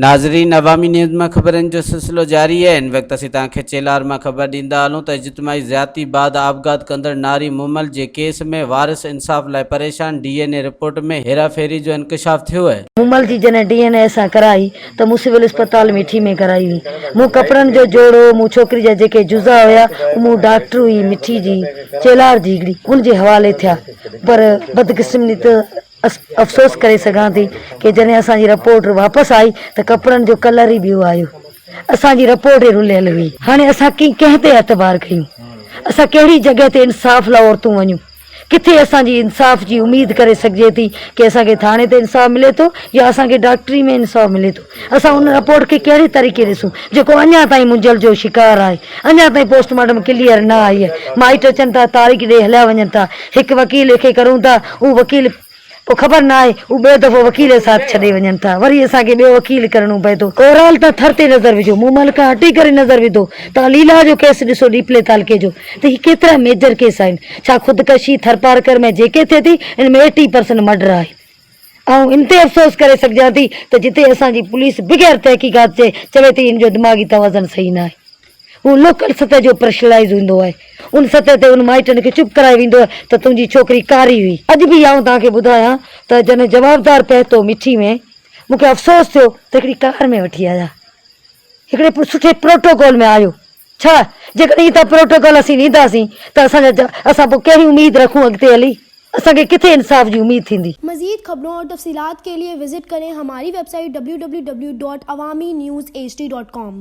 ناظرين عوامي نيوز مان خبرن جو سلسلو جاري آهي هن وقت اسين توهان کي چيلار مان خبر ڏيندا هلون ته اجتماعي زيادتي بعد آپگهات ڪندڙ ناري مومل جي ڪيس ۾ وارث انصاف لاء پريشان، ڊي اين اي رپورٽ ۾ هيراڦيري جو انڪشاف ٿيو آهي. مومل جي جڏهن ڊي اين اي اسان ڪرائي ته مون سول اسپتال مٺي ۾ ڪرائي هئي. مون ڪپڙن جو جوڙو، مون ڇوڪري جا جيڪي جزا هيا اهي مون ڊاڪٽر هئي مٺي جي چيلار جي هڪڙي ان جي حوالي ٿيا پر بدقسمتي ته افسوس ڪري سگهان ٿي ڪي جڏهن اسان جي رپورٽ واپس آئي ته ڪپڙن جو ڪلر ئي ٻيو آيو. اسان جي رپورٽ ئي رليل هئي. هاڻي اسان ڪنهن تي اعتبار ڪيون؟ اسان ڪهڙي جڳهه تي انصاف لاء عورتون وڃون؟ ڪٿي اسان جي انصاف جي اميد ڪري سگهجي ٿي ڪي اسان کي ٿاڻي تي انصاف ملي ٿو يا اسان کي ڊاڪٽري ۾ انصاف ملي ٿو؟ اسان ان رپورٽ کي ڪهڙي طريقي ڏسون جيڪو اڃا تائين منجهيل جو شڪار آهي. اڃا تائين پوسٽ مارٽم ڪليئر نه آئي آهي. مائٽ اچن ٿا تاريخ ڏئي هليا وڃن ٿا. هڪ وڪيل کي ڪرون ٿا اهو وڪيل پوء خبر نه آهي اهو ٻيو دفعو وڪيل جو ساٿ ڇڏي وڃن ٿا وري اسان کي ٻيو وڪيل ڪرڻو پئي ٿو. اوورآل تان ٿر تي نظر وجهو مومل کان هٽي ڪري نظر وڌو تان ليلا جو ڪيس ڏسو ڏيپلي تعلقي جو ته هي ڪيترا ميجر ڪيس آهن ڇا خودڪشي ٿرپارڪر ۾ جيڪي ٿئي ٿي ان ۾ ايٽي پرسنٽ مرڊر آهي. آئون ان تي افسوس ڪري سگهجان ٿي ته جتي اسان جي پوليس بغير تحقيقات جي چوي ٿي هن جو دماغي توازن صحيح ناهي. هو لوڪل سطح جو پريشرائيز هوندو آهي. ان سطح تي ان مائٽن کي چپ ڪرائي ويندو آهي ته تنهنجي ڇوڪري ڪاري هئي. اڄ به آئون توهان کي ٻڌايان ته جڏهن جوابدار پهتو مٺي ۾ مون کي افسوس ٿيو ته هڪڙي ڪار ۾ وٺي آيا. هڪڙي سٺي پروٽوڪول ۾ آيو. ڇا جيڪڏهن هتان پروٽوڪول اسين ڏينداسين ته اسان جا اسان پوء ڪهڙي اميد رکون اڳتي هلي؟ اسان کي ڪٿي انصاف جي اميد ٿيندي؟ مزيد خبرون اور تفصيلات کے لئے وزٽ ڪرين ھماري web site www.awamiNewsHD.com.